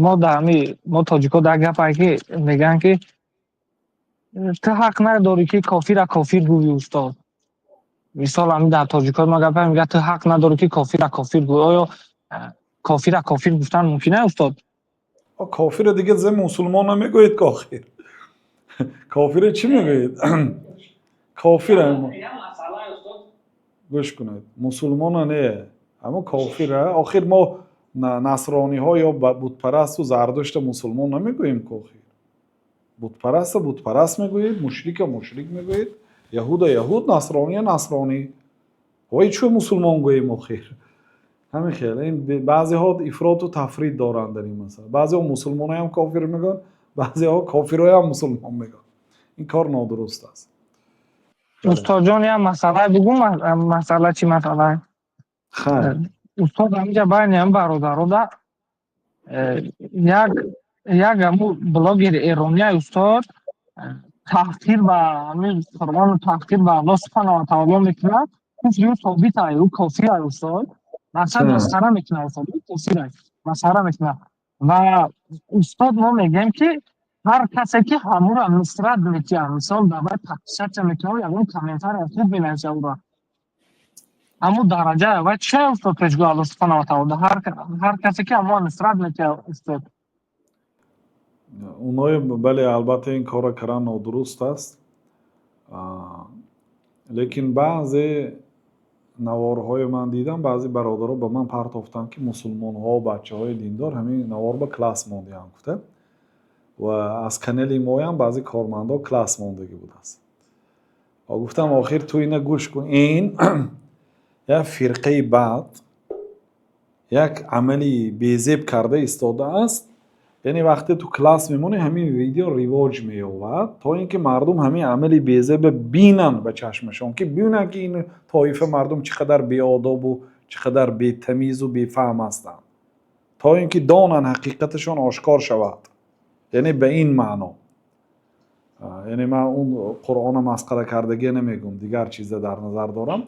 Мо дар ҳами мо тоҷико дар гапае, ки мегӯянд, ки ту ҳақ надорӣ, ки кофира кофир гӯӣ, устод. Мисол, ҳами дар тоҷикои мо гапа мегӯяд: ту ҳақ надорӣ, ки кофира кофир гӯӣ. Оё кофира кофир гуфтан мумкин аст, устод? Кофира дига зе мусулмон намегӯед. Охир кофира чӣ мегӯед? Кофира, гӯш кунед, мусулмона не, ҳамо кофира. Охир мо насрониҳо ё бутпарасту Зардушта мусулмон намегӯем ку. Охир бутпараста бутпараст мегӯед, мушрика мушрик мегӯед, яҳуда яҳуд, насрония насронӣ. Вой, чӯ мусулмон гӯем? Охир ҳамин хел ин баъзеҳо ифроту тафрит доранд дар ин масъала. Баъзеҳо мусулмоноям кофир мегӯянд, баъзеҳо кофироям мусулмон мегӯянд. Ин кор нодуруст аст. Устодҷон, як масъала бигӯ. Масъала чӣ масъала, устод? Ҳаминҷа байни ҳам бародарода як ҳаму блогери эрония, устод, таҳқир ба ҳамин Қуръону таҳқир ба Аллоҳ субҳанаҳу ва таоло мекунад. Куфри ӯ собит ай, ӯ кофир ай, устод. Мақсад, масхара мекунад, устод, ӯ кофир ай, масхара мекунад. Ва, устод, мо мегӯем, ки ҳар касе ки ҳамура нусрат метиҳад, мисол, дар вай подписаться мекунад, ягон комментария хуб менависад, ӯра ҳамун дараҷа вай чия, устод, пешгоҳ Аллоҳ субҳанаҳу ва таоло, ҳар касе ки ҳамура нусрат метиҳад, устод? Оное, бале, албатта, ин корро кардан нодуруст аст, лекин баъзе наворҳое ман дидам, баъзе бародаро ба ман партофтанд, ки мусулмонҳо, бачаҳои диндор ҳамин навор ба класс мондиҳанд гуфта, ва аз канали моям баъзе кормандҳо класс мондагӣ будааст. Гуфтам: охир ту ина гӯш кун, ин як фирқаи бад як амали безеб карда истодааст. Яъне вақте ту класс мемонӣ, ҳамин видео ривоҷ меёбад, то ин ки мардум ҳамин амали безеба бинанд ба чашмашон, ки бинанд, ки ин тоифа мардум чӣ қадар беодобу чӣ қадар бетамизу бефаҳм ҳастанд, то ин ки донанд, ҳақиқаташон ошкор шавад. Яъне ба ин маъно, яъне ман он Қуръона масхара кардагия намегӯм, дигар чиза дар назар дорам.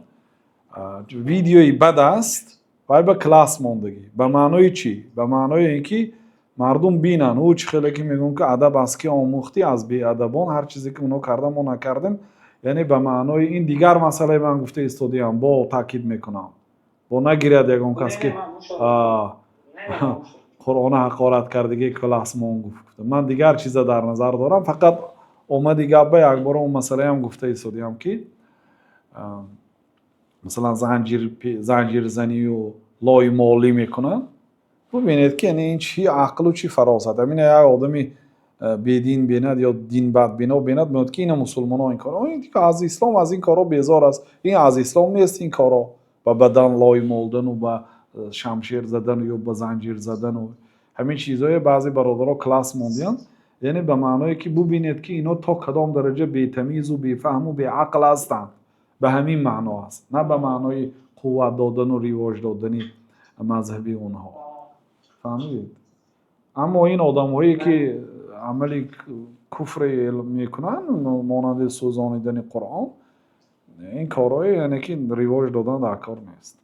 Видеои бад аст, вай ба класс мондагӣ ба маънои чӣ? Ба маънои ин ки мардум бинанд ӯ чӣ хеле ки мегӯям, ки адаб аз кӣ омӯхтӣ? Аз беадабон. Ҳар чизе ки онҳо кардан, мо накардем. Яъне ба маънои ин дигар масъалаи ман гуфта истодиам, бо таъкид мекунам, бо нагирад ягон кас, ки Қуръона ҳақорат кардагӣ классмон гуфт. Ман дигар чиза дар назар дорам. Фақат омади гапба якбора он масъалаам гуфта истодиам, ки масалан занҷирзанию лоймолӣ мекунанд. Бубинед, ки яъне ин чӣ ақлу чӣ фаросат. Ҳамин як одами бедин бинад ё динбадбино бинад, меояд, ки ина мусулмонон ин корро, аз ислом аз ин корҳо безор аст, ин аз ислом нест. Ин корҳо, ба бадан лой молдану ба шамшер задану ё ба занҷир задану ҳамин чизҳое баъзе бародаро класс мондианд. Яъне ба маъное ки бубинед, ки ино то кадом дараҷа бетамизу бефаҳму беақл ҳастанд, ба ҳамин маъно аст, на ба маънои қувват додану ривоҷ додани мазҳаби онҳо. Фаҳмидед? Аммо ин одамҳое ки амали куфре мекунанд, монанди сӯзонидани Қуръон, ин корҳое, яъне ки ривоҷ додан дар кор нест.